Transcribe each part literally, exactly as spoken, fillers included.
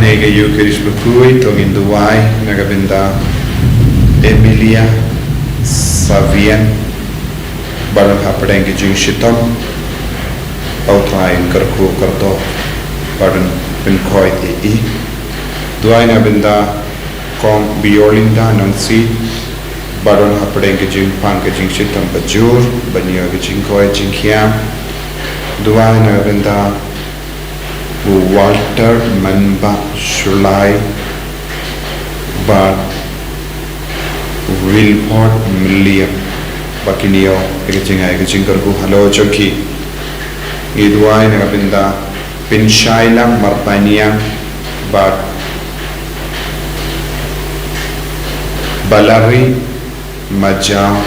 Ïa ka Eucharist bakhuid to ngin duwai na ka bynta Emilia Savian, ba don hapdeng ka jingshitom. Ïa u Trai un kyrkhu kyrdoh bad un pynkhuid ïa i. Duwai na ka bynta Kong Bjorlinda Nongsi, ba don hapdeng ka jingpang ka jingshitom bajur ban ïoh ka jingkhuid jingkhiah. Duwai na ka bynta u Walter Manba Shulai bad Wilford Milliam, ba kin ïoh ïa ka jingai ka jingkyrkhu halor jong ki. Ngi duwai na ka bynta Pinshailam Marpaniang bad Balari Majau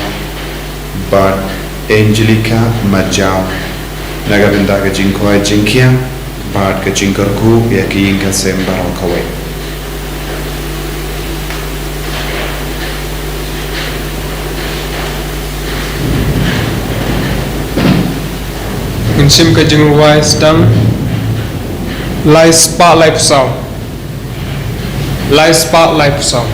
bad Angelica Majau, na ka bynta ka jingkhuid jingkhiah bad ka jingkyrkhu ïa ki ïing ka sem baroh kawei. Ngin shim ka jingrwai sdang. Lai spah lai phew saw. Lai spah lai phew saw.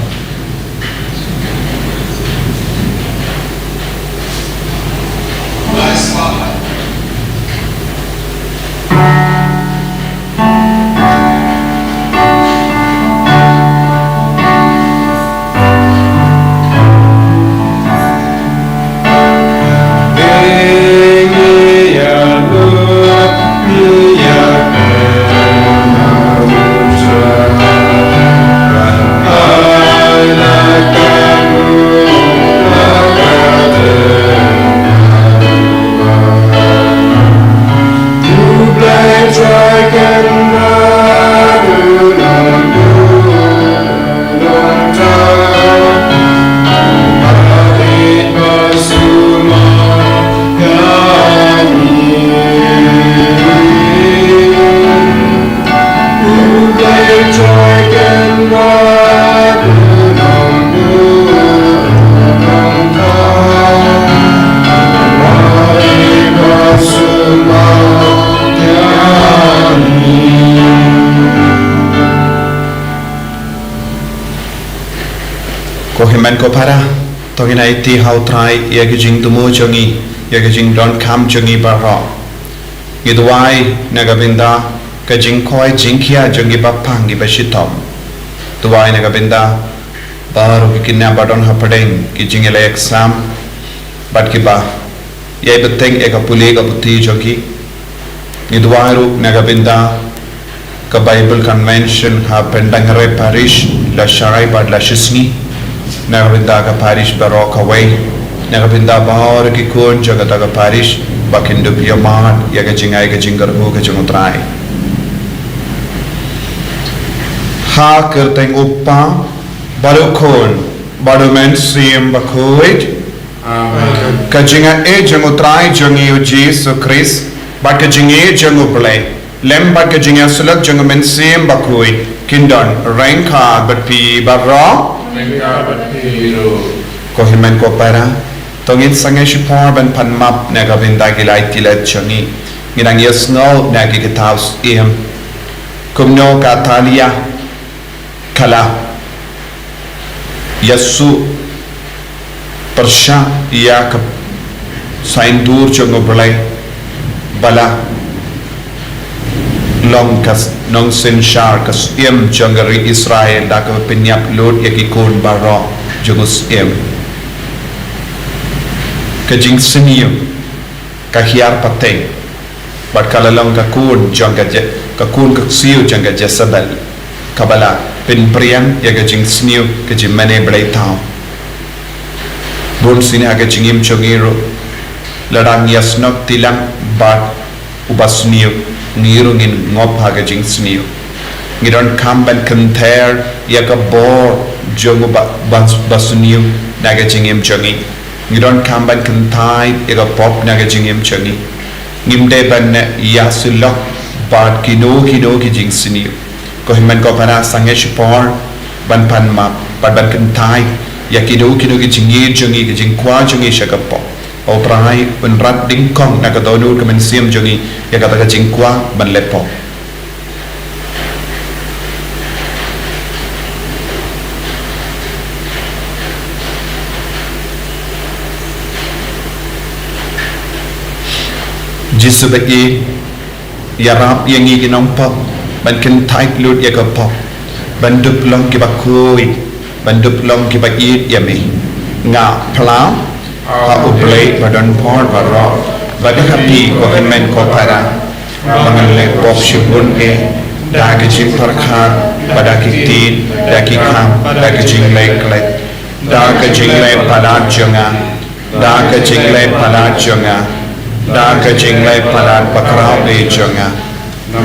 Ko hynmen ko para, to ngin aiti ha u Trai ïa ka jingthmu jong ngi, ïa ka jingdonkam jong ngi baroh. Ngi duwai na ka bynta ka jingkhuid jingkhiah jong ngi ba pang ngi ba shitom. Duwai na ka bynta baroh ki khynnah ba don hapdeng ki jingïaleh exam bad kiba ïai bteng ïa ka pule ka puthi jong ki. Ngi duwai ruh na ka bynta ka Bible Convention ha Pyndengrei Parish, la shai bad la shisngi. Na ka bynta ka parish baroh kawei, na ka bynta baroh ki khun jong kata ka parish, ba kin dup ïa mad ïa ka jingai ka jingkyrkhu ka jong u Trai. Ha ka kyrteng u Kpa bad u Khun bad u Mynsiem Bakhuid. Amen. Ka jingaiei jong u Trai jong ngi u Jisu Khrist bad ka jingïeit jong u Blei lem bad ka jingïasyllok jong u Mynsiem Bakhuid kin don ryngkat bad phi baroh. Ryngkat bad phi ruh. Ko hynmen ko para, to ngin sangeh shipor ban pan map na ka bynta ki lai tylli jong ngi. Ngi dang ïasngew na ki kthaw syiem. Kumno ka Thalia ka la ïasuh pyrshah ïa ka saiñdur jong u Blei ba la long ka nongsynshar, ka syiem jong ka ri Israel, da kaba pynïap lut ïa ki khun baroh jong u syiem. Ka jingsniew ka hiar pateng bad ka la long ka khun jong ka Je-, ka khun ka ksiew jong ka Jesebel, kaba la pynpriang ïa ka jingsniew ka jingmane blei thaw. Bun sien ha ka jingim jong ngi ruh, lada ngi ïasnoh tilang bad u basniew, ngi ruh ngin ngop ha ka jingsniew. Ngi donkam ban kynther ïa ka bor jong u ba-, bas-, basniew na ka jingim jong ngi. Ngi donkam ban kyntait ïa ka pop na ka jingim jong ngi. Ngim dei ban ïasyllok bad kino kino ki jingsniew. Ko hynmen ko para, sangeh shipor ban pan map bad ban kyntait ïa kino kino ki jingïeit jong ngi, ki jingkwah jong ngi sha ka pop. Ba u Trai un rat dyngkong na ka dohnud ka mynsiem jong ngi ïa kata ka jingkwah ban leh pop. Jisu ba ïeit, ïarap ïa ngi ki nongpop ban kyntait lut ïa ka pop, ban dup long kiba khuid, ban dup long kiba ïeit ïa me. Nga phla ha U Blei ba don bor baroh, bad ha phi ko hynmen ko para, ba ngan leh pop shibun eh da ka jingpyrkhat, bad da ki tied, da ki kam, da ka jingleh klet, da ka jingleh palat jong nga, da ka jingleh palat jong nga, da ka jingleh palat bakhraw eh jong nga.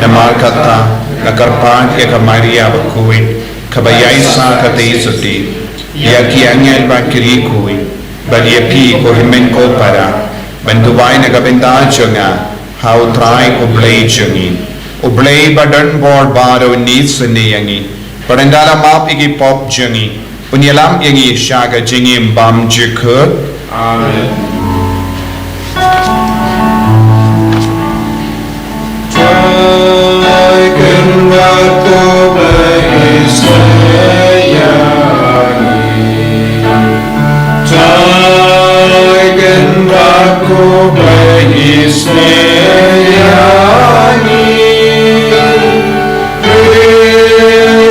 Namar kata nga kyrpad ïa ka Maria bakhuid, kaba ïaisah katei sotti, ïa ki angel bad ki riewkhuid, bad ïa phi ko hynmen ko para, ban duwai na ka bynta jong nga ha U Trai U Blei jong ngi. U Blei ba don bor baroh un isynei ïa ngi, bad un da la map ïa ki pop jong ngi, un ïalam ïa ngi sha ka jingim bymjukut. Amen. Trai Kynrad ko Blei isynei ïa ngi. Trai Kynrad ko Blei isynei ïa ngi.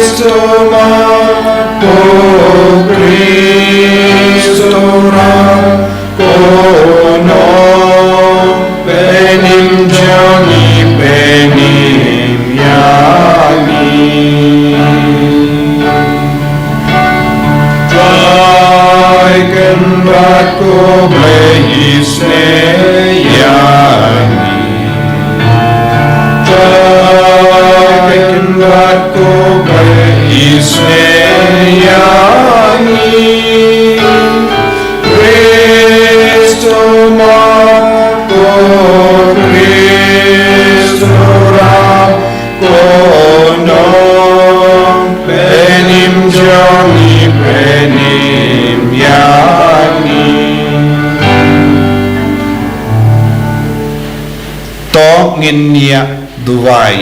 Khristomar, ko Khristomar, ko Nongpynim jong ngi, pynim ïa ngi. Trai Kynrad ko Blei isynei ïa ngi. Trai Kynrad ko Blei isynei ïa ngi. Khristomar, ko Khristomar, ko Nongpynim jong ngi, pynim ïa ngi. To ngin ïa duwai.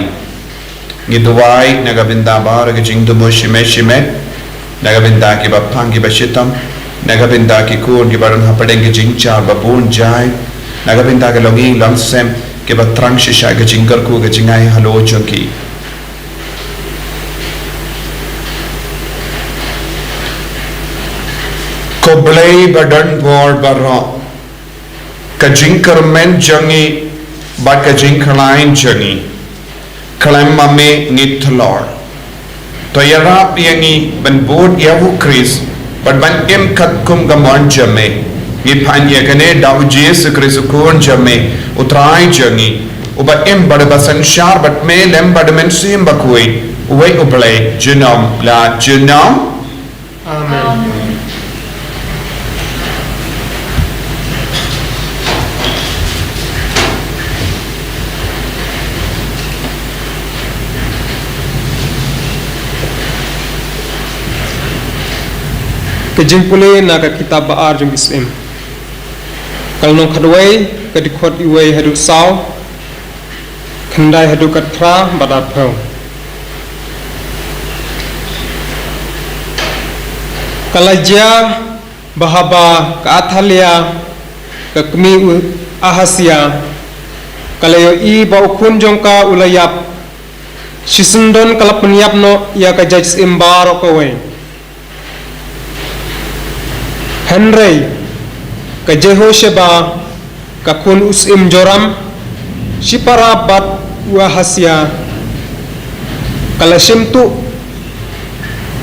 Ngi duwai na ka bynta baroh ki jingthmu shimet shimet, na ka bynta kiba pang kiba shitom, na ka bynta ki khun kiba don hapdeng ki jingjar ba bun jait, na ka bynta ki longïing longsem kiba thrang shisha ïa ka jingkyrkhu ka jingai halor jong ki. Ko Blei ba don bor baroh, ka jingkyrmen jong ngi bad ka jingkhlaiñ jong ngi, khlem ma me ngit halor. To ïarap ïa ngi ban bud ïa u Khrist bad ban im katkum ka mon jong me. Ngi pan ïa kane da u Jisu Khrist u Khun jong me, u Trai jong ngi, uba im bad uba synshar bad me lem bad u Mynsiem Bakhuid, uwei U Blei junom la junom. Amen. Ka jingpule na ka kitab ba ar jong ki Syiem. Ka lynnong khatwei, ka dkhot iwei haduh saw, khyndai haduh khatphra bad arphew. Ka la jia ba haba ka Athalia, ka kmie u Ahasia, ka la ïohi ba u khun jong ka u la ïap, shisyndon ka la pynïap noh ïa ka jait syiem baroh kawei. Hynrei ka Jehosheba, ka khun u syiem Joram, shipara bad u Ahasia, ka la shim tuh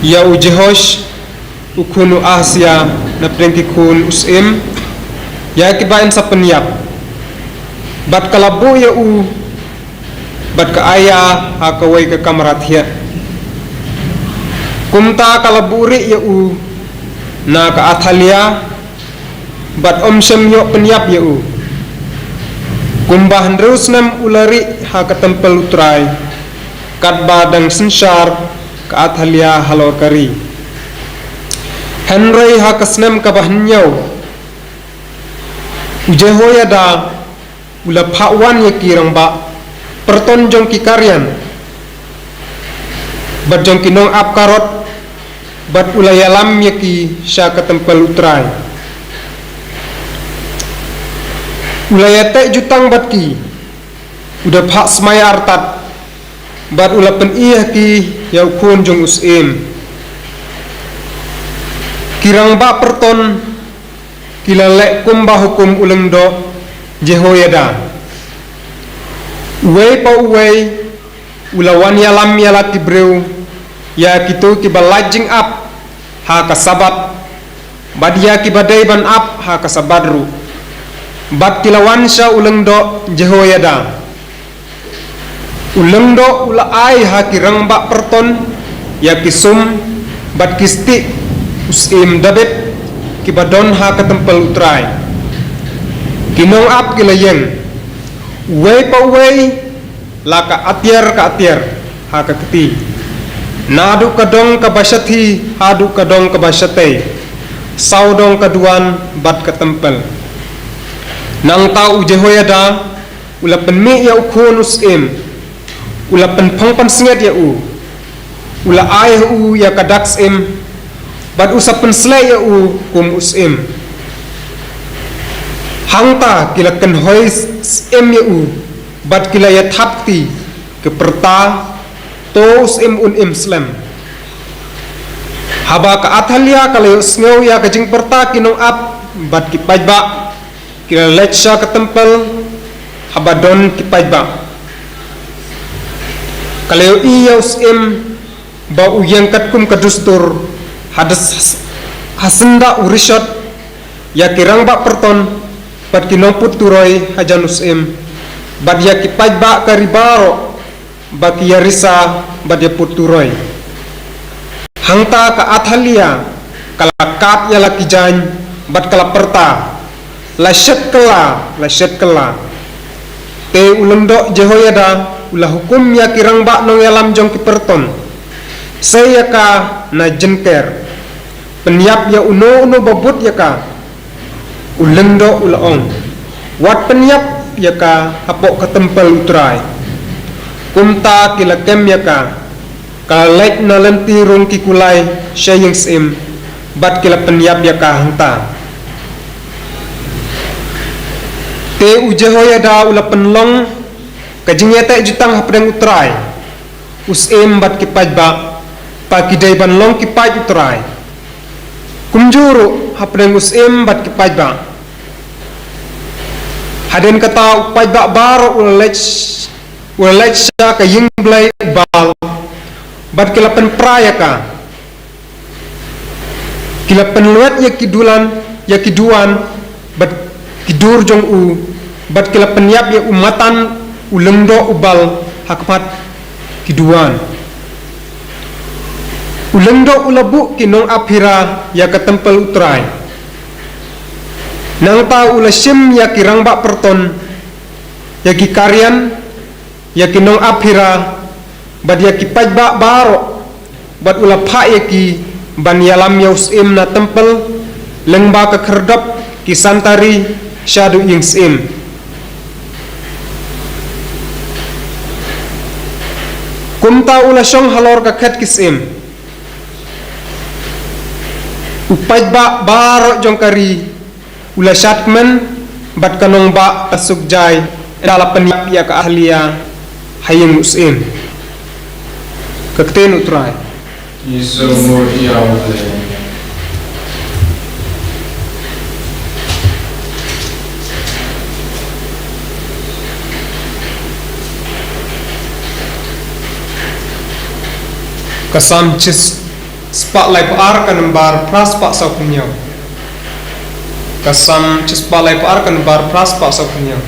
ïa u Jehoash, u khun u Ahasia, napdeng ki khun u syiem, ïa kiba yn sa pynïap. Bad ka la buh ïa u, bad ka ai ïa ha kawei ka kamra thiah. Kumta ka la buhrieh ïa u na ka Athalia, bad ym shym ïoh pynïap ïa u. Kumba hynriew snem u la rieh ha ka templ U Trai, katba dang synshar ka Athalia halor ka ri. Hynrei ha ka snem kaba hynñiew, u Jehoiada u la phah wan ïa ki rangbah pyrton jong ki karian bad jong ki nongap karot, bad u la ïalam ïa ki sha ka templ U Trai. U la ïateh jutang bad ki, u da phah smai artat, bad u la pyni ha ki ïa u khun jong u syiem. Ki rangbah Pyrton ki la leh kumba hukum u lyngdoh Jehoiada. Uwei pa uwei u la wan ïalam ïa la ki briew, ïa kito kiba lait jingap ha ka Sabbath, bad ïa kiba dei ban ap ha ka Sabbath ruh. Bad ki la wan sha u lyngdoh Jehoiada. U lyngdoh u la ai ha ki rangbah Pyrton ïa ki sum bad ki stieh u syiem Dabid kiba don ha ka templ U Trai. Ki nongap ki la ïeng, uwei pa uwei, la ka atiar ka atiar ha ka kti, naduh ka dong kaba shathie haduh ka dong kaba shatei, sawdong ka duwan bad ka templ. Nangta u Jehoiada u la pynmih ïa u khun u syiem, u la pynphong pansngiat ïa u, u la ai ha u ïa ka dak syiem, bad u sa pynsleh ïa u kum u syiem. Hangta ki la kynhoi syiem ïa u, bad ki la ïa thap kti, ki pyrta, "To u syiem un im slem." Haba ka Athalia ka la ïohsngew ïa ka jingpyrta ki nongap bad ki paidbah, ki la leit sha ka templ haba don ki paidbah. Ka la ïohi ïa u syiem ba u ïeng katkum ka dustur, ha da s-, ha syndah u rishot, ïa ki rangbah Pyrton bad ki nongput turoi hajan u syiem, bad ïa ki paidbah ka ri baroh ba ki ïa risa bad ïa put turoi. Hangta ka Athalia ka la kad ïa la ki jaiñ bad ka la pyrta, "La shet kylla, la shet kylla." Te u lyngdoh Jehoiada u la hukum ïa ki rangbah nongïalam jong ki Pyrton, "Sei ïa ka na jynker. Pynïap ïa uno uno ba bud ïa ka." U lyngdoh u la ong, "Wat pynïap ïa ka hapoh ka templ U Trai." Kumta ki la kem ïa ka, ka la leit na lynti rung ki kulai sha ïing syiem, bad ki la pynïap ïa ka hangta. Te u Jehoiada u la pynlong ka jingïateh jutang hapdeng U Trai, u syiem bad ki paidbah, ba ki dei ban long ki paid U Trai. Kumjuh ruh hapdeng u syiem bad ki paidbah. Hadien kata u paidbah baroh u la leit, u la leit sha ka ïing blei u Baal, bad ki la pynpra ïa ka. Ki la pynlwet ïa ki dulan, ïa ki duwan, bad ki dur jong u, bad ki la pynïap ïa u Matan u lyngdoh u Baal ha khmat ki duwan. U lyngdoh u la buh ki nongap hira ïa ka templ U Trai. Nangta u la shim ïa ki rangbah Pyrton, ïa ki karian, ïa ki nongap hira, bad ïa ki paidbah baroh, bad u la phah ïa ki ban ïalam ïa u syiem na templ, lyngba ka khyrdop ki santari shaduh ïing syiem. Kumta u la shong halor ka khet ki syiem. U paidbah baroh jong ka ri u la shad kmen, bad ka nongbah ka suk jai, ynda la pynïap ïa ka Athalia ha ïing u syiem. Ka ktien U Trai. Ïa u Blei. Ka Salm shis- spah laiphew ar ka nambar phra spah sawphew hynñiew. Ka Salm shispah laiphew ar ka nambar phra spah sawphew hynñiew.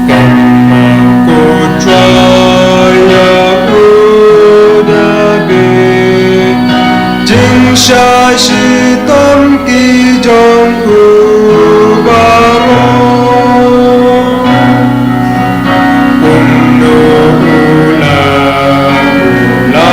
Kynmaw ko Trai ïa u Dabid, jingshai shitom ki jong u baroh. Kumno u la, u la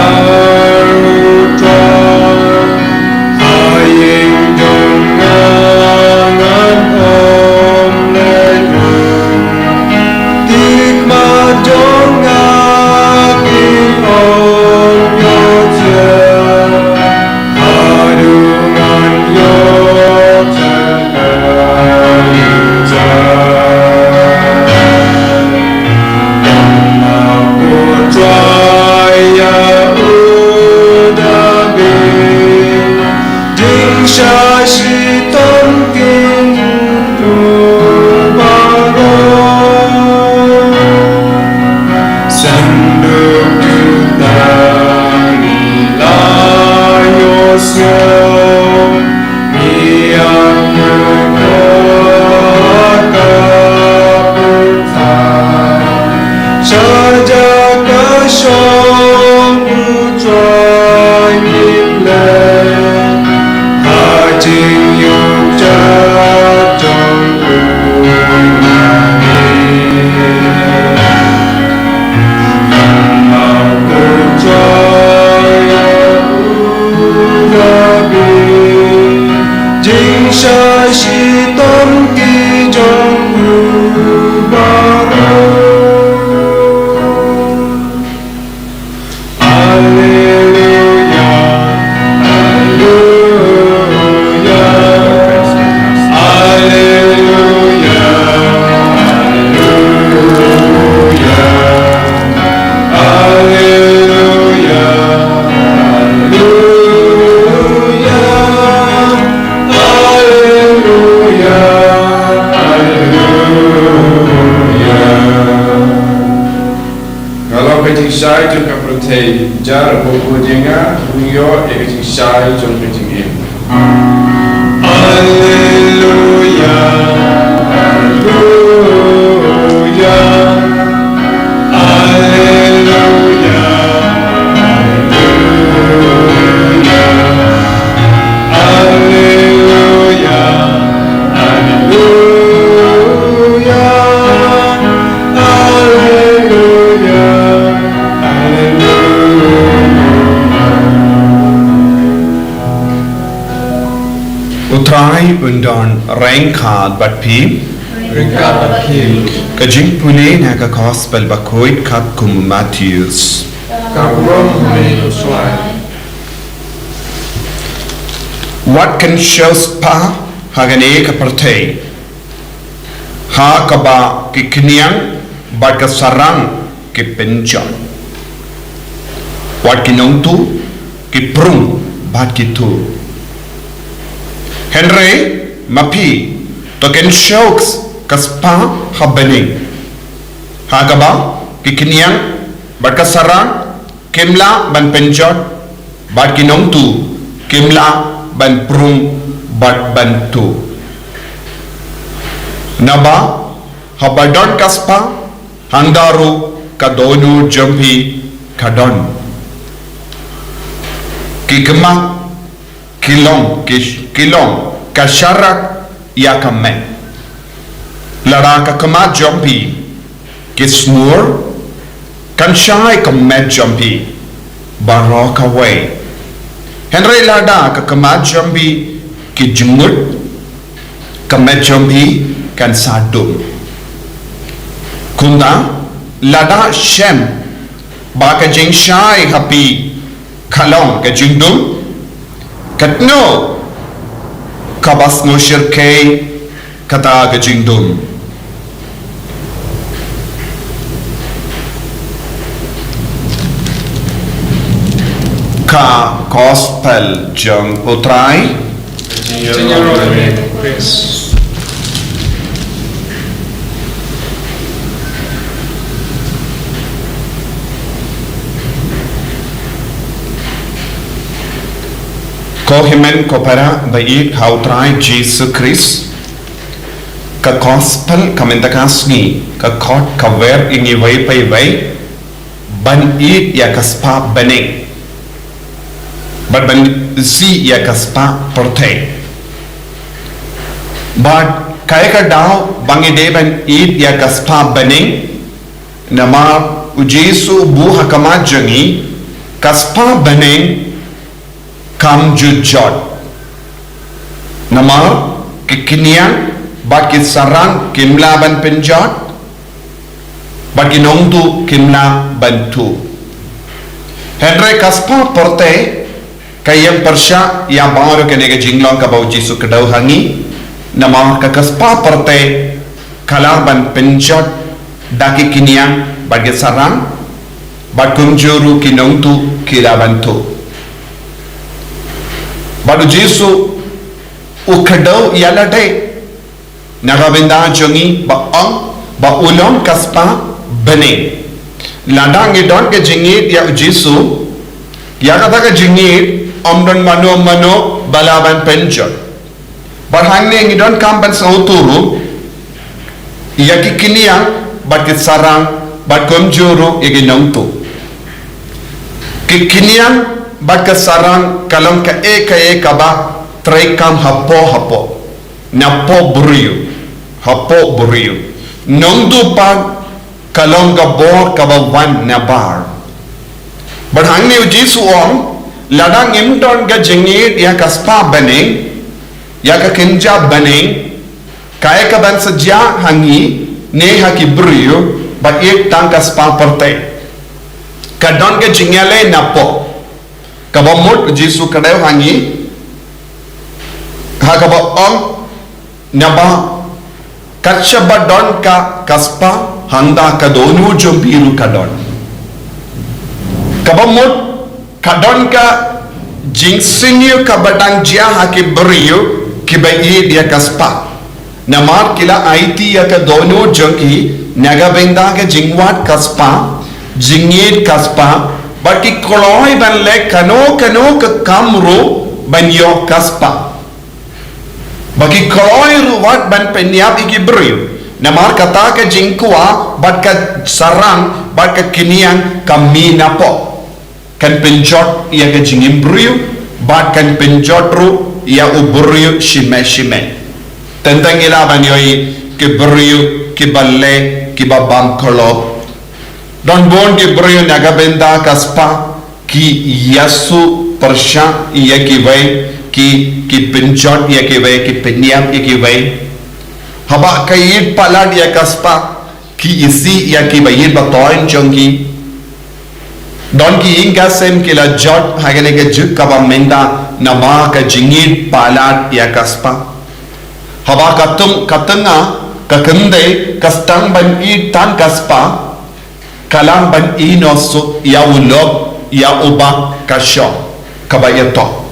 Shitom ki jong u baroh. Alleluia, alleluia, alleluia, alleluia. Alleluia, alleluia, alleluia, alleluia. Nga long ka jingshai jong ka pyrthei, jar hapoh jong nga, u ïoh ïa ka jingshai jong ka jingim. Alleluia, alleluia, alleluia, alleluia, alleluia, alleluia, alleluia. U Trai un don ryngkat bad phi. Ryngkat bad phi. Ka jingpule na ka Gospel bakhuid katkum u Mathaios. Ka burom ïa me, U Trai. Wat kynshew spah ha kane ka pyrthei, ha kaba ki khñiang bad ka sarang ki pynjot, wat ki nongtuh ki prung bad ki tuh. Hynrei ma phi, to kynshew ka spah ha bneng, ha kaba ki khñiang bad ka sarang kim lah ban pynjot, bad ki nongtuh kim lah ban prung bad ban tuh. Naba haba don ka spah, hangta ruh ka dohnud jong phi ka don. Ki khmat ki long, ki, ki long ka sharak ïa ka met. Lada ka khmat jong phi ki smur, kan shai ka met jong phi baroh kawei. Hynrei lada ka khmat jong phi ki jngut, ka met jong phi kan sa dum. Kumta, lada shem ba ka jingshai ha phi ka long ka jingdum, katno kaba sngewshyrkhei kata ka jingdum. Ka Gospel jong U Trai. Ko hynmen ko para ba ïeit ha U Trai Jisu Khrist, ka Gospel ka mynta ka sngi ka khot ka wer ïa ngi iwei pa iwei ban ïeit ïa ka spah bneng bad ban isih ïa ka spah pyrthei. Bad kaei ka daw ba ngi dei ban ïeit ïa ka spah bneng? Namar U Jisu u buh ha khmat jong ngi, ka spah bneng kam ju jot. Namar ki khñiang bad ki sarang kim lah ban pynjot, bad ki nongtuh kim lah ban tuh. Hynrei ka spah pyrthei ka ïeng pyrshah ïa baroh kane ka jinglong kaba U Jisu kdew ha ngi. Namar ka, ka spah pyrthei ka lah ban pynjot da ki khñiang bad ki sarang, bad kumjuh ruh ki nongtuh ki lah ban tuh. Bad U Jisu u kdew ïa lade na ka bynta jong ngi ba ong ba u long ka spah bneng. Lada ngi don ka jingïeit ïa U Jisu, ïa kata ka jingïeit ym don mano mano ba lah ban pynjot. Bad hangne ngi donkam ban sngewthuh ruh ïa ki khñiang bad ki sarang bad kumjuh ruh ïa ki nongtuh. Ki khñiang bad ki sarang ka long kaei kaei kaba treikam hapoh hapoh, napoh briew, hapoh briew. Nongtuh pat ka long ka bor kaba wan nabar. Bad hangne U Jisu u ong, lada ngim don ka jingïeit ïa ka spah bneng, ïa ka kynja bneng, kaei kaban sa jia ha ngi ne ha ki briew ba ïeit tang ka spah pyrthei. Ka don ka jingïaleh napoh. Kaba mut Jisu kdew ha ngi, ha kaba ong, naba kat shaba don ka, ka spah, hangta ka dohnud jong phi ruh ka don. Kaba mut, ka don ka jingsniew kaba dang jia ha ki briew kiba ïeit ïa ka spah. Namar ki la aiti ïa ka dohnud jong ki na ka bynta ka jingwad ka spah, jingïeit ka spah, bad ki kloi ban leh kano kano ka kam ruh ban ïoh ka spah. Ba ki kloi ruh wat ban pynïap ïa ki briew. Namar kata ka jingkwah, bad ka sarang, bad ka khñiang, ka mih napoh. Kan pynjot ïa ka jingim briew, bad kan pynjot ruh ïa u briew shimet shimet. Teng teng ngi lah ban ïohi ki briew, kiba leh, kiba bam khlop. Don bun ki briew na ka bynta ka spah, ki ïasu pyrshah ïa kiwei, ki, ki pynjot ïa kiwei, ki pynïap ïa kiwei. Haba ka ïeit palat ïa ka spah, ki isih ïa kiba ïeit ba thoiñ jong ki. Don ki ïing ka sem ki la jot ha kane ka juk kaba mynta namar ka jingïeit palat ïa ka spah. Haba ka tnga, ka tnga, ka kynthei, ka sdang ban ïeit tang ka spah, ka lah ban ïehnoh suk ïa u lok, ïa uba ka shong, kaba ïatoh.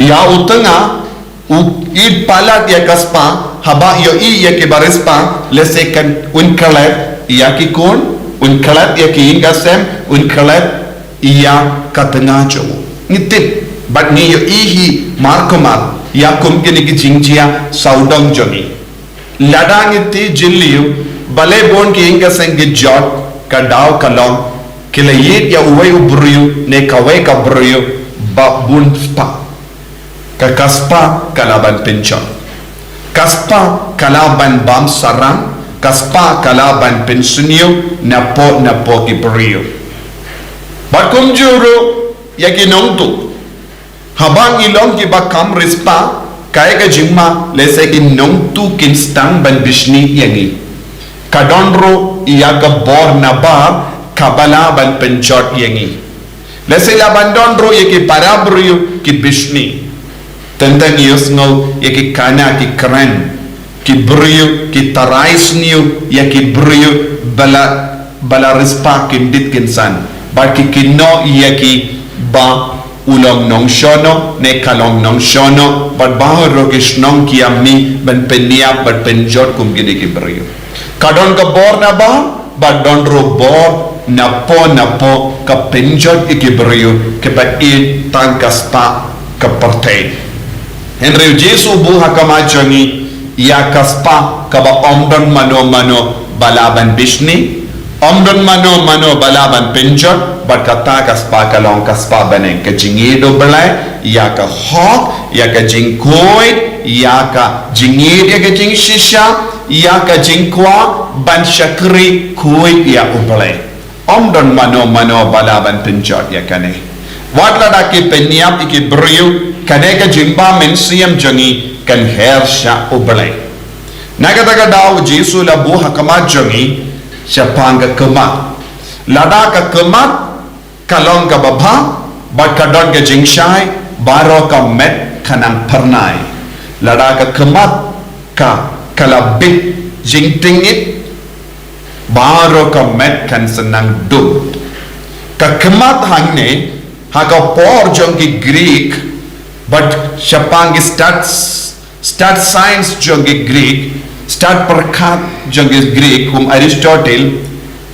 Ïa u tnga, u ïeit palat ïa ka spah, haba ïohi ïa kiba riewspah, lehse kan un klet ïa ki khun, un klet ïa ki ïing ka sem, un klet ïa ka tnga jong u. Ngi tip, bad ngi ïohi hi markhmat, ïa kum kine ki jingjia sawdong jong ngi. Lada ngi tip jylliew, balei bun ki ïing ka sem ki jot, ka daw ka long, ki la ïeit ïa uwei u briew, ne kawei ka briew, ba bun spah. Ka, ka spah ka lah ban pynjot. Ka spah ka lah ban bam sarang, ka spah ka lah ban pynsniew napoh napoh ki briew. Bad kumjuh ruh ïa ki nongtuh. Haba ngi long kiba kam riewspah, kaei ka jingma, lehse ki nongtuh kin sdang ban bishni ïa ngi. Ka don ruh ïa ka bor nabar kaba lah ban pynjot ïa ngi. Lehse lah ban don ruh ïa ki para briew ki bishni. Teng teng ïohsngew ïa ki khana ki kren, ki briew ki tharai sniew ïa ki briew ba la, ba la riewspah kin dit kin san. Bad ki kynnoh ïa ki ba u long nongshon noh, ne ka long nongshon noh, bad baroh ki shnong ki ïa mih ban pynïap, ban pynjot kum kine ki briew. Ka don ka bor nabar, bad don ruh bor napoh napoh ka pynjot ïa ki briew kiba ïeit tang ka spah ka pyrthei. Hynrei u Jisu u buh ha khmat jong ngi ïa ka spah kaba ym don mano mano ba lah ban bishni, ym don mano mano ba lah ban pynjot, bad kata ka spah ka long ka spah bneng, ka jingïeit U Blei, ïa ka hok, ïa ka jingkhuid, ïa ka jingïeit, ïa ka jingshisha, ïa ka jingkwah ban shakri khuid ïa U Blei. Ym don mano mano ba lah ban pynjot ïa kane. Wat lada ki pynïap ïa ki briew, kane ka jingbam mynsiem jong ngi kan her sha U Blei. Na kata ka daw u Jisu u la buh ha khmat jong ngi shaphang ka khmat. Lada ka khmat ka long kaba bha, bad ka don ka jingshai, baroh ka met ka nang phyrnai. Lada ka khmat ka, ka la bit jingtngit, baroh ka met kan sa nang dum. Ka khmat hangne, ha ka por jong ki Greek, bad shaphang ki stats, stad science jong ki Greek, stad pyrkhat jong ki Greek, kum Aristotle,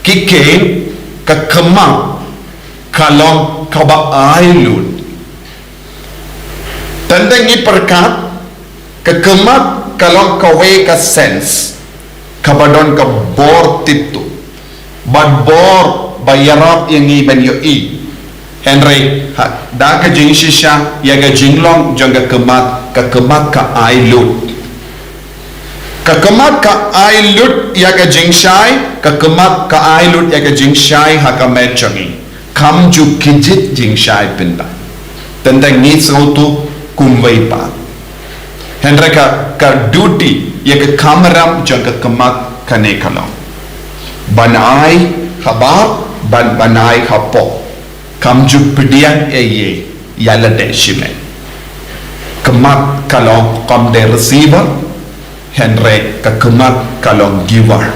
ki kheiñ ka khmat ka long kaba ai lut. Tang ba ngi pyrkhat, ka khmat ka long kawei ka sense kaba don ka bor tip tu. Bad bor ba ïarap ïa ngi ban ïohi. Hynrei, ha, da ka jingshisha ïa ka jinglong jong ka khmat, ka khmat ka ai lut. Ka khmat ka ai lut ïa ka jingshai, ka khmat ka ai lut ïa ka jingshai ha ka met jong ngi. Kam ju kjit jingshai pynban. Tang ba ngi sngewthuh kumwei pat. Hynrei ka, ka duty, ïa ka kamram jong ka khmat kane ka long ban ai habar, ban, ban ai hapoh. Kam ju pdiang ei ei ïa lade shimet. Khmat ka long kam dei receiver, hynrei ka khmat ka long giver.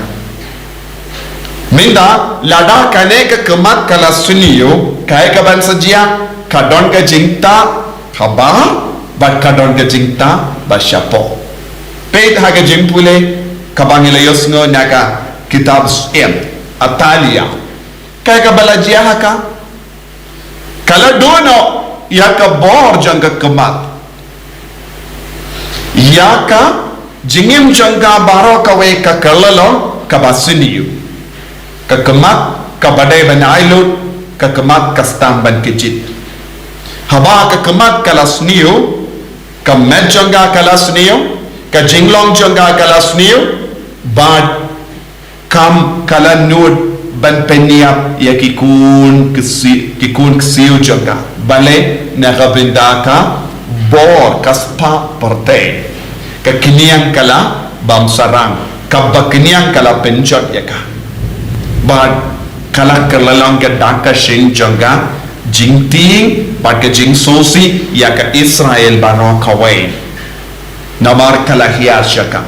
Mynta lada kane ka khmat ka la sniew, kaei kaban sa jia? Ka don ka jingtah habar, bad ka don ka jingtah ba shapoh. Peit ha ka jingpule kaba ngi la ïohsngew na ka kitab Syiem, Atalia. Kaei kaba la jia ha ka? Ka la duh noh ïa ka bor jong ka khmat. Ïa ka jingim jong ka baroh kawei ka kylla long kaba sniew. Ka khmat kaba dei ban ai lut, ka khmat ka sdang ban kjit. Haba ka khmat ka la sniew, ka met jong ka ka la sniew, ka jinglong jong ka ka la sniew, bad kam ka la nud ban pynïap ïa ki khun ksiew, ki khun ksiew jong ka. Balei? Na ka bynta ka bor ka spah pyrthei. Ka khñiang ka la bam sarang, kaba khñiang ka la pynjot ïa ka. Bad ka la kylla long ka dak ka shyieng jong ka jingtieng bad ka jingsngewsih ïa ka Israel baroh kawei. Namar ka la hiar sha ka.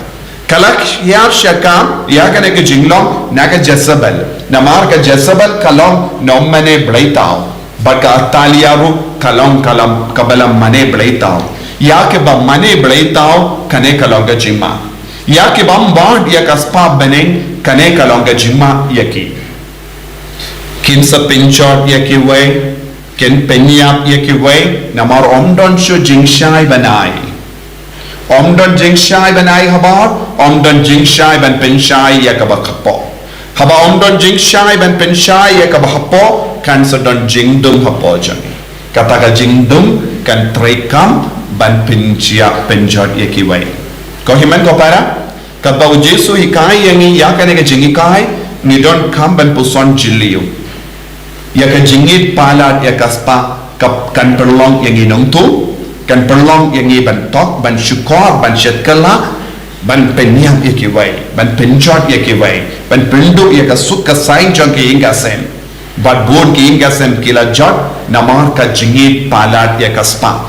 Ka la hiar sha ka ïa kane ka jinglong na ka Jezebel. Namar ka Jezebel ka long nongmane bleitaw. Bad ka Atalia ruh ka long ka la, kaba la mane bleitaw. Ïa kiba mane bleitaw kane ka long ka jingma. Ïa ki bym bud ïa ka spah bneng kane ka long ka jingma ïa ki. Kin sa pynjot ïa kiwei, kin pynïap ïa kiwei, namar ym don shuh jingshai ban ai. Ym don jingshai ban ai habar, ym don jingshai ban pynshai ïa kaba hapoh. Haba ym don jingshai ban pynshai ïa kaba hapoh, kan sa don jingdum hapoh jong ngi. Kata ka jingdum kan trei kam ban pynjia pynjot ïa kiwei. Ko hynmen ko para, kaba u Jisu hikai ïa ngi ïa kane ka jinghikai, ngi donkam ban puson jylliew. Ïa ka jingïeit palat ïa ka spah, ka, kan pynlong ïa ngi nongtuh, kan pynlong ïa ngi ban tok, ban shukor, ban shet kylla, ban pynïap ïa kiwei, ban pynjot ïa kiwei, ban pynduh ïa ka suk ka saiñ jong ki ïing ka sem. Bad bun ki ïing ka sem ki la jot, namar ka jingïeit palat ïa ka spah.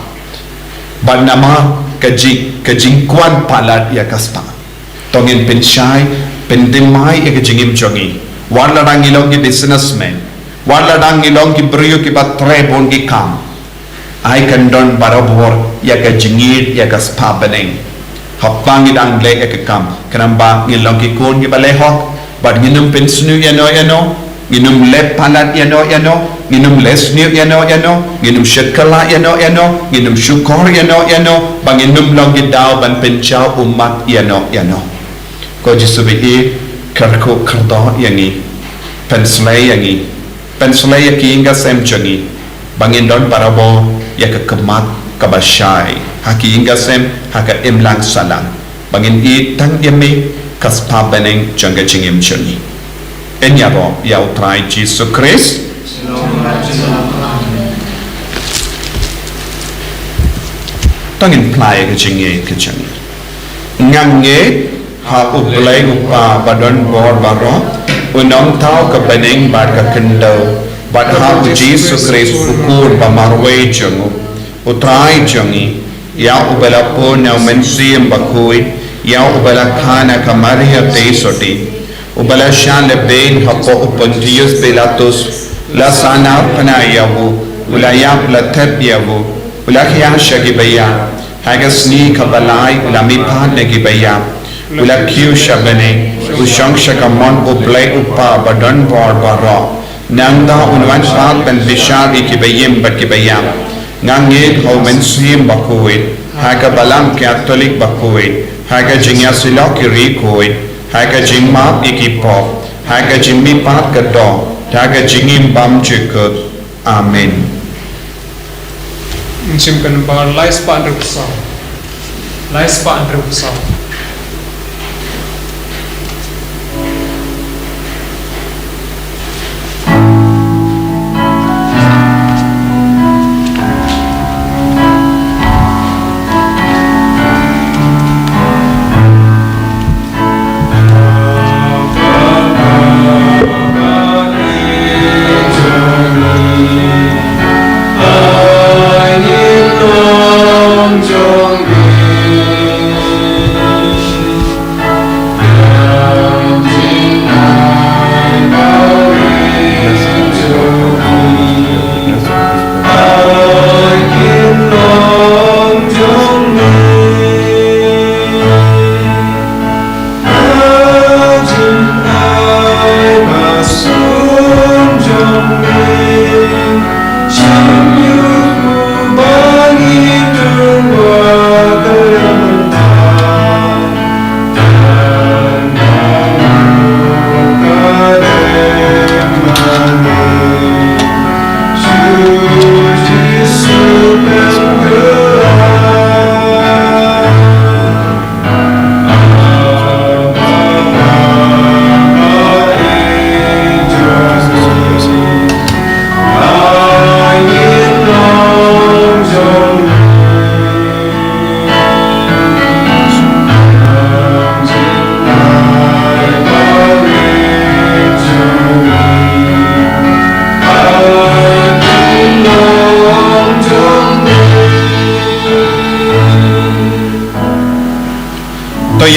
Bad namar ka jing, ka jingkwah palat ïa ka spah. To ngin pynshai, pynthymmai ïa ka jingim jong ngi. Wat lada ngi long ki businessman, wat lada ngi long ki briew kiba trei bun ki kam, ai kan don barabor ïa ka jingïeit ïa ka spah bneng. Haba ngi dang leh ïa ka kam, khnang ba ngin long ki khun kiba leh hok, bad ngin ym pynsniew ïano ïano, ngin ym leh palat ïano ïano, ngin ym leh sniew ïano ïano, ngin ym shet kylla ïano ïano, ngin ym shukor ïano ïano, ba ngin ym long ki daw ban pynjaw ummat ïano ïano. Ko Jisu ba ïeit, kyrkhu kyrdoh ïa ngi, pynslei ïa ngi, pynslei ïa ki ïing ka sem jong ngi, ba ngin don barabor ïa ka khmat kaba shai ha ki ïing ka sem, ha ka imlang sahlang. Ba ngin ïeit tang ïa me, ka spah bneng jong ka jingim jong ngi. Yn ïaroh ïa U Trai Jisu Khrist. To ngin phla ïa ka jingngeit ka jong ngi. Nga ngeit ha U Blei U Kpa ba don bor baroh, U Nongthaw ka bneng bad ka khyndew, bad ha U Jisu Khrist U Khun ba marwei jong u, U Trai jong ngi, ïa uba la pun na U Mynsiem Bakhuid, ïa uba la kha na ka Maria Theisotti, uba la shah lehbeiñ hapoh u Pontius Pilatus, la sahnarphna ïa u, u la ïap, la thep ïa u, u la hiar sha kiba ïap, ha ka sngi kaba lai u la mihpat na kiba ïap, u la kiew sha bneng, u shong sha kamon U Blei U Kpa ba don bor baroh. Nangta un wan pat ban bishar ïa kiba im bad kiba ïap. Nga ngeit ha U Mynsiem Bakhuid, ha ka Balang Katholik bakhuid, ha ka jingïasyllok ki riewkhuid, ha ka jingmap ïa ki pop, ha ka jingmihpat ka doh, ha ka jingim bymjukut. Amen. Ngin shim ka nombar lai spah hynriewphew saw. Lai spah hynriewphew saw.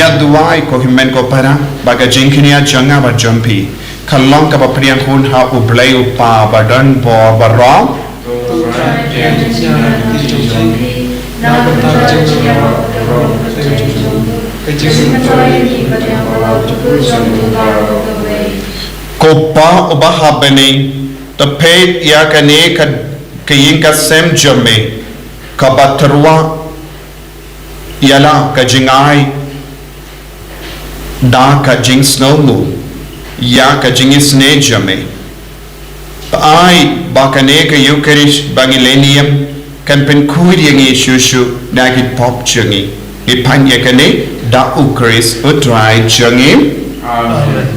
Ïa duwai ko hynmen ko para, ba ka jingkñia jong nga bad jong phi ka long kaba pdiang khun ha U Blei U Kpa ba don bor baroh. Ko Kpa uba ha bneng, to peit ïa kane ka, ka ïing ka sem jong me, kaba tyrwa ïa la ka jingai da ka jingsngewnguh ïa ka jingisynei jong me. Ai ba kane ka Eucharist ba ngi la niam kan pynkhuid ïa ngi shuh shuh na ki pop jong ngi. Ngi pan ïa kane da U Khrist U Trai jong ngi. Amen.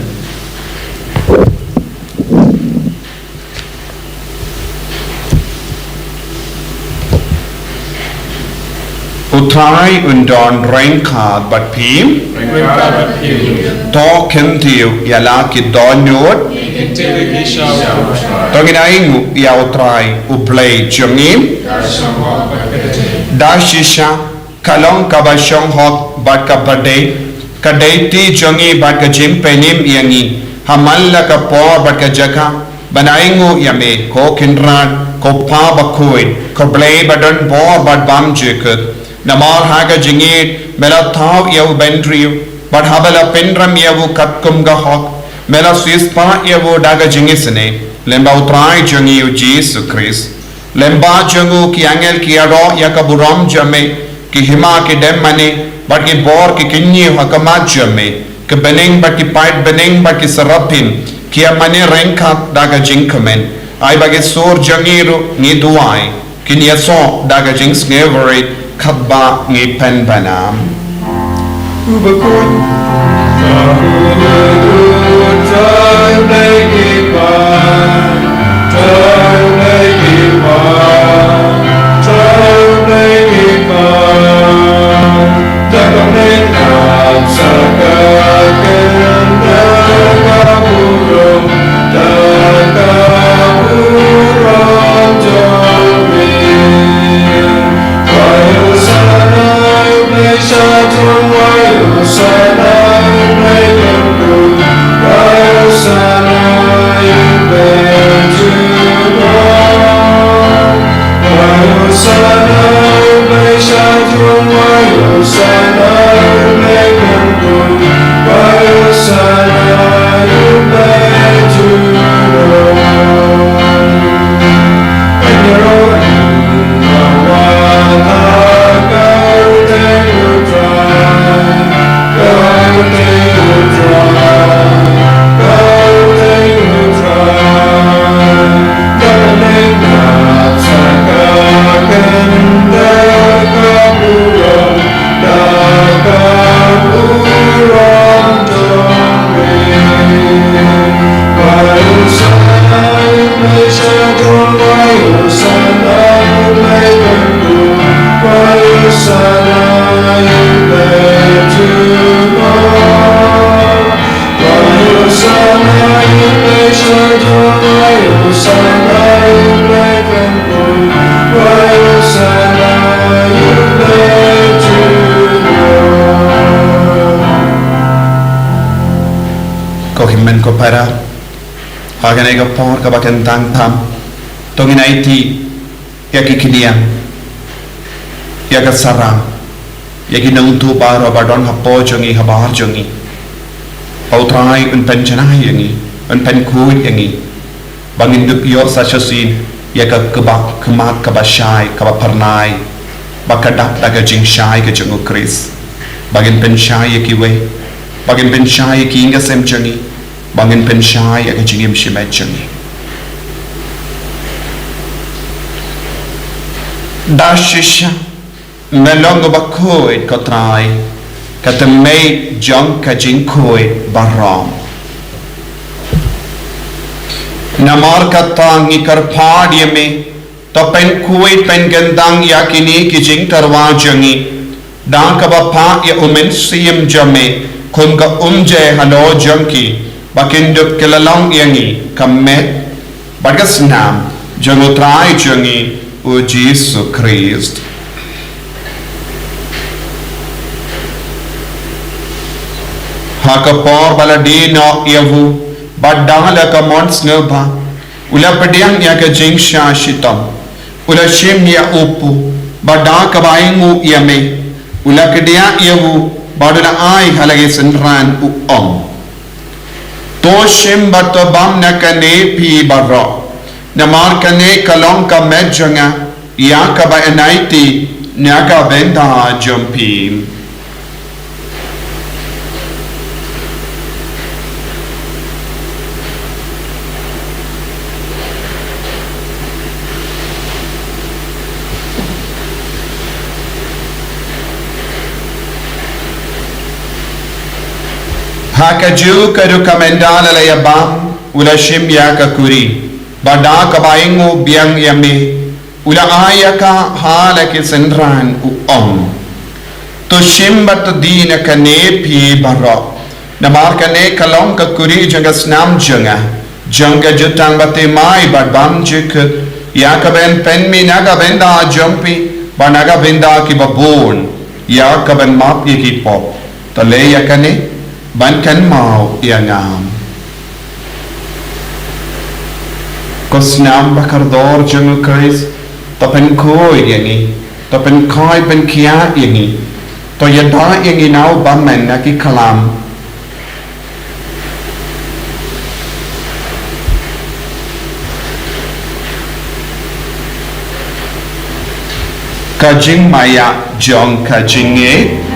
U Trai un don ryngkat bad phi. Ryngkat bad phi. To kyntiew ïa la ki dohnud. Kyntiew ïa ki sha U Trai. To ngin ainguh ïa U Trai U Blei jong ngi. Da shisha ka long kaba shong hok bad kaba dei, ka dei ti jong ngi bad ka jingpynim ïa ngi ha man la ka por bad ka jaka ban ainguh ïa me, ko Kynrad, ko Kpa bakhuid, ko Blei ba don bor bad bymjukut. Namar ha ka jingïeit me la thaw ïa u bynriew, bad haba la pynrem ïa u katkum ka hok me la siewspah ïa u da ka jingisynei, lyngba U Trai jong ngi U Jisu Khrist. Lyngba jong u ki angel ki ïaroh ïa ka burom jong me, ki hima ki dem mane bad ki bor ki kyñiew ha khmat jong me. Ki bneng bad ki paidbneng bad ki seraphin ki ïa mane ryngkat da ka jingkmen. Ai ba ki sur jong ngi ruh, ngi duwai, kin ïasoh da ka jingsngewrit katba ngi pynbna. Ko hynmen ko para, ha kane ka por kaba kyntang tam, to ngin aiti ïa ki kñia, ïa ka sarang, ïa ki nongtuh baroh ba don hapoh jong ngi, habar jong ngi. Ba U Trai un pynjanai ïa ngi, un pynkhuid ïa ngi, ba ngin dup ïoh sa shisien ïa ka kba khmat kaba shai, kaba phyrnai, ba ka dap da ka jingshai ka jong U Khrist. Ba ngin pynshai ïa kiwei, ba ngin pynshai ïa ki ïing ka sem jong ngi, ba ngin pynshai ïa ka jingim shimet jong ngi. Da shisha me long uba khuid ko Trai, ka tymmen jong ka jingkhuid baroh. Namar kata ngi kyrpad ïa me, to pynkhuid pynkyntang ïa kine ki jingtyrwa jong ngi, da kaba phah ïa U Mynsiem jong me kum ka umjai halor jong ki, ba kin dup ki la long ïa ngi ka met bad ka snam jong U Trai jong ngi U Jisu Khrist. Ha ka por ba la die noh ïa u, bad da la ka mon sngewbha, u la pdiang ïa ka jingshah shitom. U la shim ïa u pu, bad da kaba ainguh ïa me, u la kdiah ïa u, bad u la ai ha la ki synran, u ong: To shim bad to bam na kane phi baroh, namar kane ka long ka met jong nga, ïa kaba yn aiti na ka bynta jong phi. Ha kajuh ka rukom ynda la ïa bam, u la shim ïa ka kuri, bad da kaba ainguh biang ïa me, u la ai ïa ka ha la ki synran, u ong: To shim bad to die na kane phi baroh, namar kane ka long ka kuri jong ka snam jong nga, jong ka jutang bathymmai bad bymjukut, ïa kaba yn pynmih na ka bynta jong phi, bad na ka bynta kiba bun, ïa kaban map ïa ki pop. To leh ïa kane ban kynmaw ïa nga. Ko snam ba kordor jong u Khrist, to pynkhuid ïa ngi, to pynkhuid pynkhiah ïa ngi, to ïada ïa ngi na u bymman na ki khlam. Ka jingmaïa jong ka jingngeit.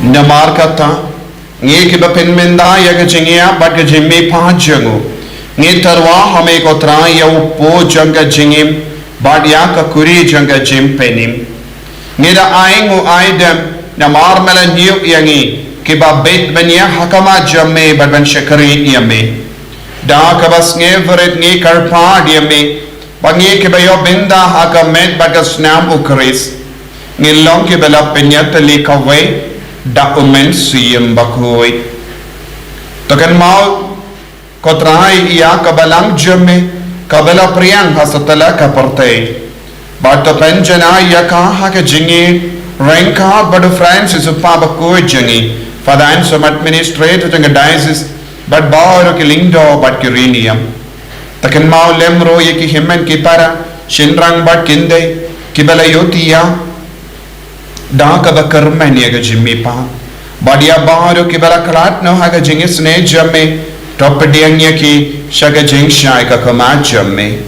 Namar kata, ngi kiba pynmynta ïa ka jingïap bad ka jingmihpat jong u, ngi tyrwa ha me ko Trai ïa u po jong ka jingim, bad ïa ka kuri jong ka jingpynim. Ngi da ainguh aidem, namar me la ñiew ïa ngi kiba bit ban ïeng ha khmat jong me bad ban shakri ïa me. Da kaba sngewrit ngi kyrpad ïa me, ba ngi kiba ïoh bynta ha ka met bad ka snam u Khrist, ngin long kiba la pynïatylli kawei da u Mynsiem Bakhuid. To kynmaw ko Trai ïa ka balang jong me, kaba la pdiang ha satlak ka pyrthei. Bad to pynjanai ïa ka ha ka jingïeit ryngkat bad u Francis u Kpa Bakhuid jong ngi, Father and some administrator jong ka diocese, bad baroh ki lyngdoh bad ki riewniam. To kynmaw lem ruh ïa ki hynmen ki para, shynrang bad kynthei, kiba la ïohi ïa da kaba kyrmen ïa ka jingmihpat. Bad ïa baroh kiba la khlad noh ha ka jingisynei jong me, to pdiang ïa ki sha ka jingshai ka khmat jong me.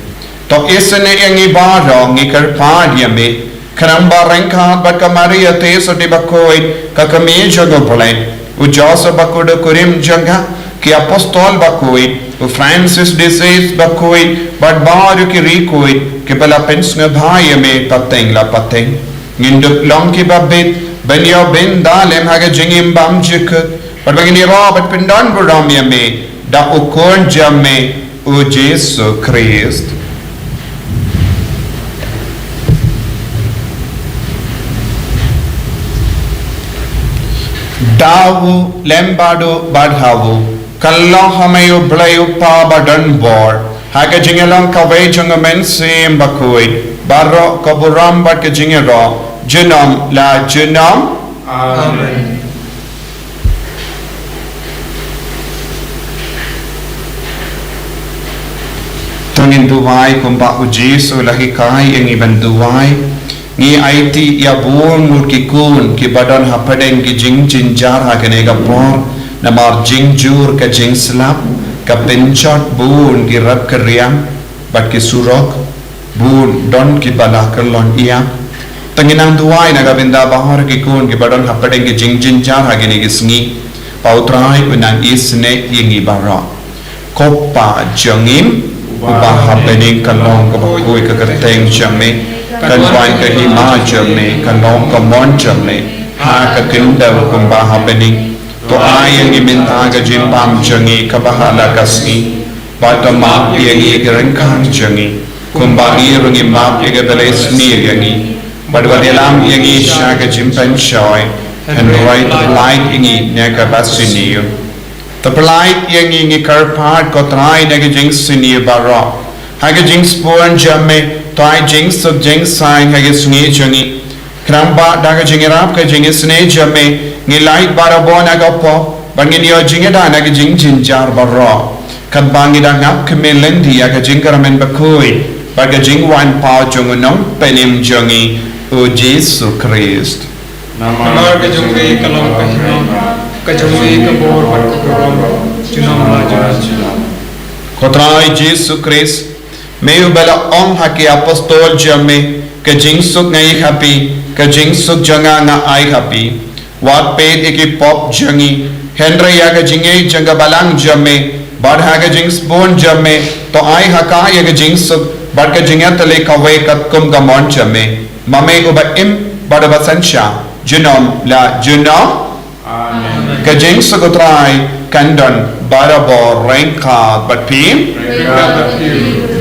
To isynei ïa ngi baroh, ngi kyrpad ïa me, khnang ba ryngkat bad ka Maria Theisotti Bakhuid, ka kmie jong u Blei, u Joseph Bakhuid u kurim jong ka, ki apostol bakhuid, u Francis de Sales Bakhuid, bad baroh ki riewkhuid kiba la pynsngewbha ïa me pateng la pateng. Ngin dup long kiba bit ban ïoh bynta lem ha ka jingim bymjukut, bad ba ngin ïaroh bad pyndonburom ïa me da u Khun jong me, u Jisu Khrist. Da u lem bad u bad ha u, kylla ha me U Blei U Kpa badonbor, ha ka jingïalong kawei jong u Mynsiem Bakhuid, baroh ka burom bad ka jingïaroh junom la junom. Amen. To ngin duwai kumba u Jisu u la hikai ïa ngi ban duwai. Ngi aiti ïa bun ngut ki khun kiba don hapdeng ki jingjynjar ha kane ka por, namar jingjur ka jingslap, ka pynjot bun ki rep ka riang bad ki surok, bun don kiba la kyllon ïap. To ngin nang duwai na ka bynta baroh ki khun kiba don hapdeng ki jingjynjar ha kine ki sngi, ba u Trai un nang isynei ïa ngi baroh. Ko Kpa jong ngi uba ha bneng, kan long kaba khuid ka kyrteng jong me, kan wan ka hima jong me, kan long ka mon jong me ha ka khyndew kumba ha bneng. To ai ïa ngi mynta ka jingbam jong ngi kaba ha la ka sngi. Bad to map ïa ngi ki ryngkang jong ngi, kumba ngi ruh ngi map ïa kiba leh sniew ïa ngi. Bad wat ïalam ïa ngi sha ka jingpynshoi, hynrei to pyllait ïa ngi na kaba sniew. To pyllait ïa ngi, ngi kyrpad ko Trai, na ka jingsniew baroh. Ha ka jingsbun jong me, to ai jingsuk jingsaiñ ha ka sngi jong ngi. Khnang ba da ka jingïarap ka jingisynei jong me, ngi lait barabor na ka pop, bad ngin ïoh jingïada na ka jingjynjar baroh. Katba ngi dang ap khmih lynti ïa ka jingkyrmen bakhuid bad ka jingwan paw jong u Nongpynim jong ngi, u Jisu Khrist. Namar ka jong me ka long ka hima, ka jong me ka bor bad ka burom, junom la junom. Ko Trai Jisu Khrist, me uba la ong ha ki apostol jong me, ka jingsuk nga ai ha phi, ka jingsuk jong nga nga ai ha phi. Wat peit ïa ki pop jong ngi, hynrei ïa ka jingngeit jong ka balang jong me, bad ha ka jingsbun jong me, to ai ha ka ïa ka jingsuk bad ka jingïatylli kawei katkum ka mon jong me. Ma me uba im bad uba synshar, junom la junom. Amen. Ka jingsuk u Trai kan don barabor ryngkat bad phi. Ryngkat bad phi.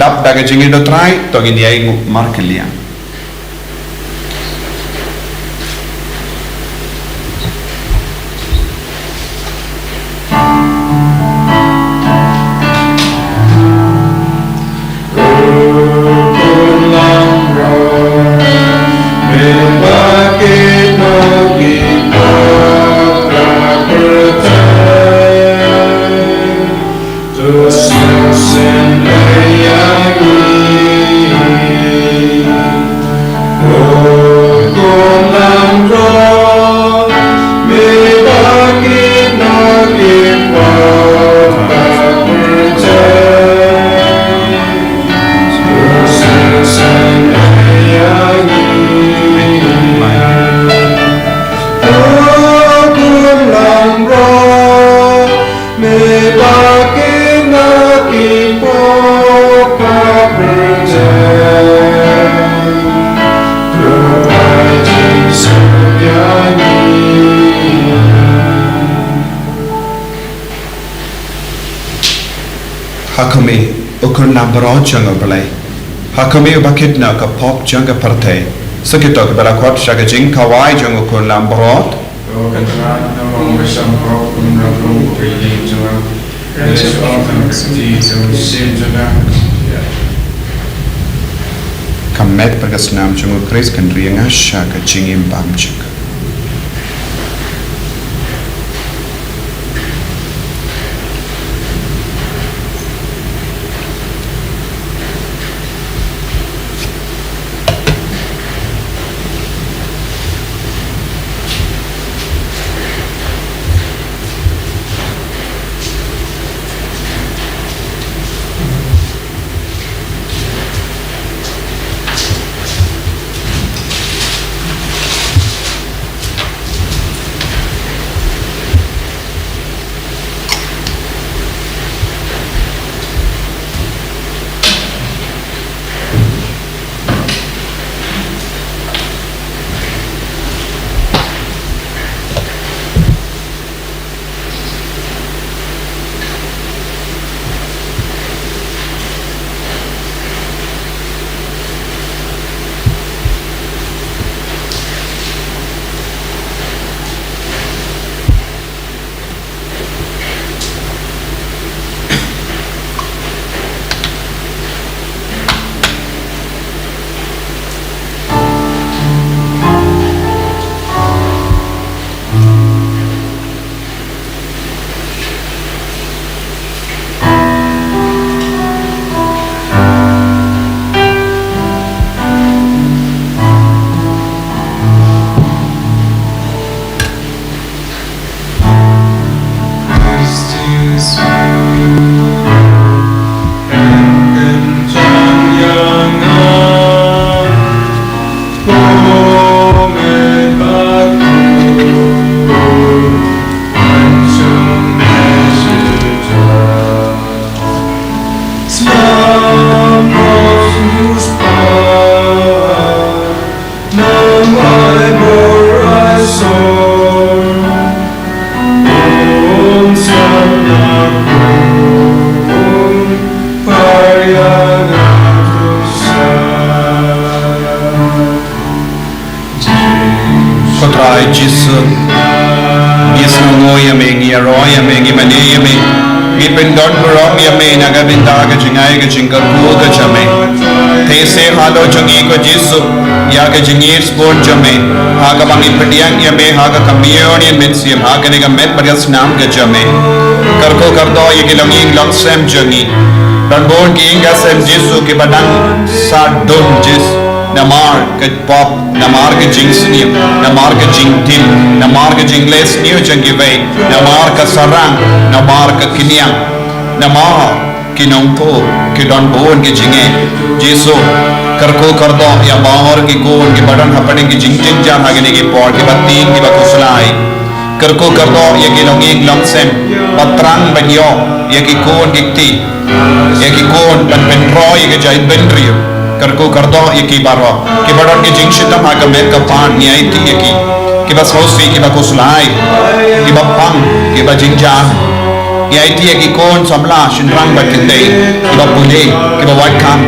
Dap da ka jingïeit u Trai, to ngin ïai nguh markylliang. Ha khmih, u khun lambrot jong U Blei. Ha khmih, uba kit na ka pop jong ka pyrthei. Sa kito kiba la khot sha ka jingkhawai jong u khun lambrot. Ka met bad ka snam jong U Khrist kan ri ïa nga sha ka jingim bymjukut. Jisu. Ngi sngewnguh ïa me, ngi ïaroh ïa me, ngi mane ïa me. Ngi pyndon burom ïa me na ka bynta ka jingai ka jingkyrkhu ka jong me. Te se halor jong ngi ko Jisu, ïa ka jingïeit bun jong me, ha kaba ngi pdiang ïa me ha ka communion mynsiem ha kane ka met bad ka snam ka jong me. Kyrkhu kyrdoh ïa ki longïing longsem jong ngi. Don bun ki ïing ki sem Jisu kiba dang sa dum jis namar ka pop, namar ka jingsniew, namar ka jingtim, namar ka jingleh sniew jong kiwei, namar ka sarang, namar ka kñiang, namar ki nongtuh, ki don bun ki jingeh. Jisu, kyrkhu kyrdoh ïa baroh ki khun kiba don hapdeng ki jingjynjar ha kine ki por, kiba tieng, kiba khuslai. Kyrkhu kyrdoh ïa ki longïing longsem, ba thrang ban ïoh ïa ki khun ki kti, ïa ki khun ban pynroi ïa ka jaitbynriew. Kyrkhu kyrdoh ïa ki baroh kiba don ki jingshitom ha ka met ka phad, ngi aiti ïa ki. Kiba sngewsih, kiba khuslai, kiba pang, kiba jynjar. Ngi aiti ïa ki khun samla shynrang bad kynthei, kiba pule, kiba wad kam.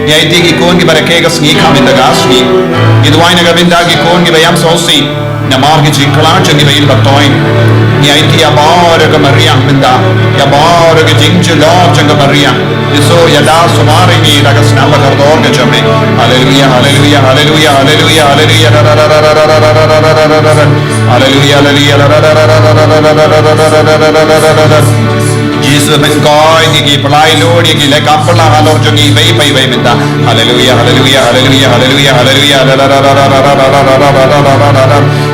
Ngi aiti ïa ki khun kiba rakhe ka sngi kham ïa ka sngi. Ngi duwai na ka bynta ki khun kiba ïam sngewsih namar ki jingkylla jong kiba ïeit ba toiñ. Ngi aiti ïa baroh ka mariang mynta, ïa baroh ka jingjulor jong ka mariang. Jisu, ïada sumar ïa ngi da ka snam bakordor ka jong me. Haleluia, haleluia, haleluia, haleluia, haleluia. Haleluia, haleluia. Jisu, men koi ïa ki, pynlait lut ïa ki leh kam pynlait halor jong ngi iwei pa iwei mynta. Haleluia, haleluia, haleluia, haleluia, haleluia.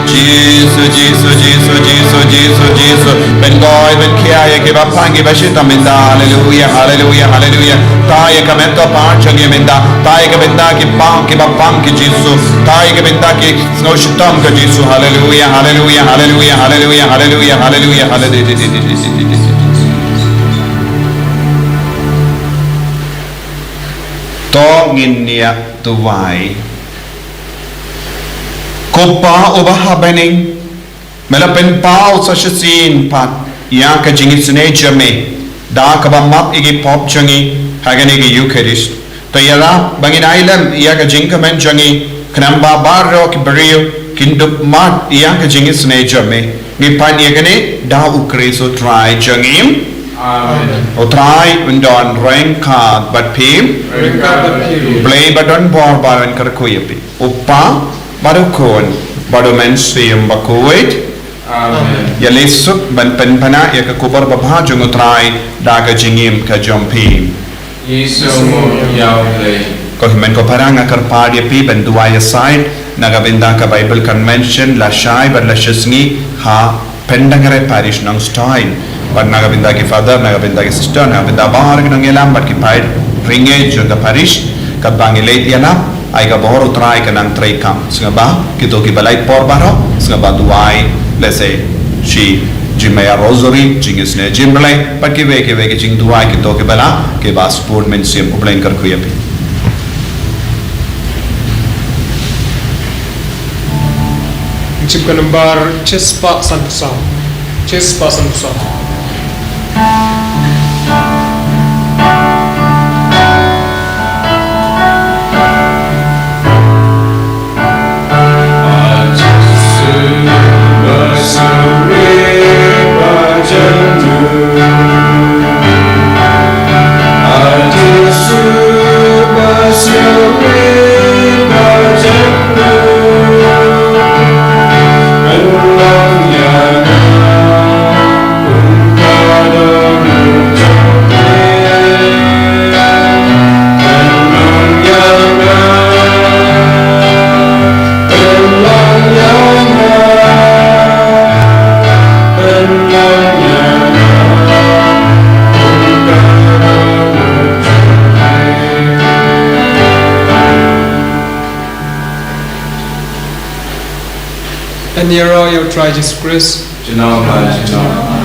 Jisu, Jisu, Jisu, Jisu, Jisu, Jisu. Pynkhuid, pynkhia ïa kiba pang, kiba shitom mynta. Haleluia, haleluia, haleluia. Thaw ïa ka met ka phad jong ngi mynta. Thaw ïa ka bynta ki pang, kiba pang ki Jisu. Thaw ïa ka bynta ki sngewshitom ka Jisu. Haleluia, haleluia, haleluia, haleluia, haleluia, haleluia, haleluia. To ngin ïa duwai. Ko Pa uba ha bneng, me la pynpaw sa shisien pat ïa ka jingisynei jong me da kaba map ïa ki pop jong ngi ha kane ka Eukharist. To ïarap ba ngin ai lem ïa ka jingkmen jong ngi, khnang ba baroh ki briew kin dup mat ïa ka jingisynei jong me. Ngi pan ïa kane da U Khrist U Trai jong ngi. Amen. U Trai un don ryngkat bad phi. Ryngkat bad phi. Blei ba don bor ba un kyrkhu ïa phi. U Kpa bad U Khun bad U Mynsiem Bakhuid. Amen. Ïa leit suk ban pynpaw ïa ka khubor babha jong U Trai da ka jingim ka jong phi. Ngi sngewnguh ïa U Blei. Ko hynmen ko para, nga kyrpad ïa phi ban duwai ïa side na ka bynta ka Bible Convention lashai bad lashisngi ha Pyndengrei Parish Nongstoiñ. Bad na ka bynta ki father, na ka bynta ki sister, na ka bynta baroh ki nongïalam bad ki paid ryngiej jong ka parish. Katba ngi leit ïalap, ai ka bor U Trai kan nang treikam. Sngewbha kito kiba lait por baroh, sngewbha duwai lehse shi jingmaya rosary, jingisynei jingblei bad kiwei kiwei ki jingduwai, kito kiba lah, kiba spur mynsiem. U Blei un kyrkhu ïa phi. Jingpynmbar shispah sanphew saw. Shispah sanphew saw. Yn ïaroh ïa U Trai Jisu Khrist. Junom bad junom.